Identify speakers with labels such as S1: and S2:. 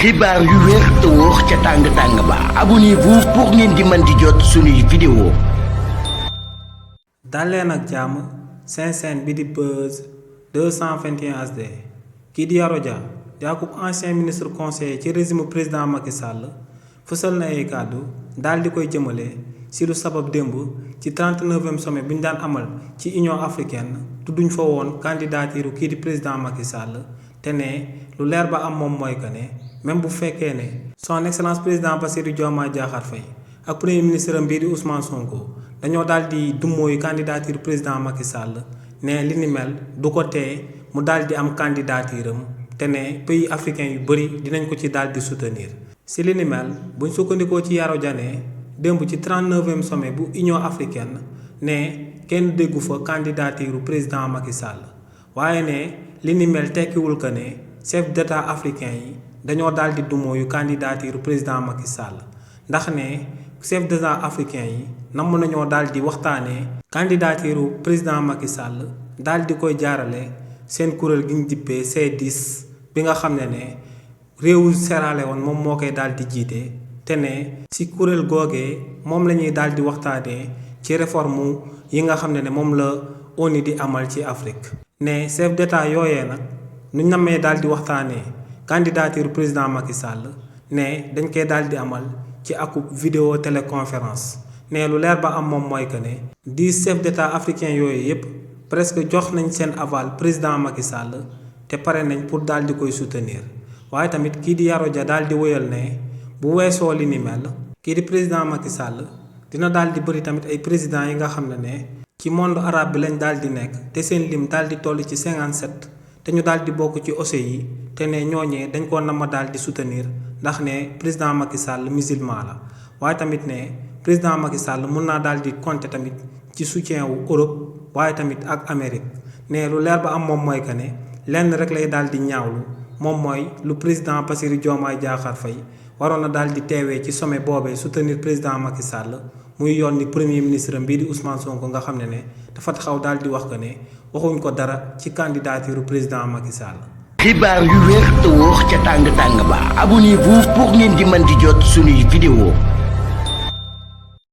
S1: xibaar yu wér te wóor ca tàng ba abonnez-vous pour ngeen di mën di jot suñuy vidéo.
S2: daleen ak jàmm seen chaîne bi di Buzz 221 HD kii di Yoro Dia Yacoub ancien ministre conseiller ci régime président Macky Sall fësal na ay kàddu daal di koy jëmale si lu sabab démb ci 39e sommet bi ñu daan amal ci Union africaine tudduñ fa woon candidature kii di président Macky Sall te ne lu leer ba am moom mooy que ne même bu fekkee ne son excellence président Bassirou Diomaye Diakhar Faye ak premier ministre bii di Ousmane Sonko dañoo daal di dummóoyu candidature président Macky Sall ne li ni mel du ko tee mu daal di am candidature am te ne pays africain yu bëri dinañ ko ci daal di soutenir. si li ni mel buñ sukkandikoo ci Yoro Dia ne démb ci 39e sommet bu Union africaine ne kenn déggu fa candidature président Macky Sall waaye ne li ni mel tekkiwul que ne chef d'état africain yi dañoo daal di dummóoyu candidature président Macky Sall ndax ne chef d'état africain yi namm nañoo daal di waxtaanee candidature président Macky Sall daal di koy jaarale seen kuréel gi ñu dippee C10 bi nga xam ne réewu Sierra Leone moom moo koy daal di jiite te ne ci kuréel googee moom la ñuy daal di waxtaanee ci réforme yi nga xam ne moom la ONU di amal ci Afrique. ne chef d'état yooyee nag nu namee daal di waxtaanee candidature président Macky Sall ne dañ koy daal di amal ci akub vidéo téléconférence ne lu leer ba am moom mooy que ne 10 chefs d'état africains yooyu yépp presque jox nañ seen aval président Macky Sall te pare nañ pour daal di koy soutenir waaye tamit kii di Yoro Dia daal di wéyal ne bu weesoo li ni mel kii di président Macky Sall dina daal di bëri tamit ay présidents yi nga xam ne ci monde arabe bi lañ daal di nekk te seen lim daal di toll ci 57 te ñu daal di bokk ci OCI te ne ñooñee dañ koo nama daal di soutenir ndax ne président Macky Sall musulman la waaye tamit ne président Macky Sall mun naa daal di compter tamit ci soutien wu Europe waaye tamit ak Amérique ne lu leer ba am moom mooy que ne lenn rek lay daal di ñaawlu moom mooy lu président Bassirou Diomaye Diakhar Faye waroon na daal di teewee ci sommet boobee soutenir président Macky Sall muy yoon ni premier ministre bii di Ousmane Sonko nga xam ne dafa taxaw daal di wax que ne waxuñ ko dara ci candidature président Macky Sall.
S1: xibaar yu wér te wóor ca tàng ba abonnez-vous pour ngeen di mën di jot suñuy vidéo.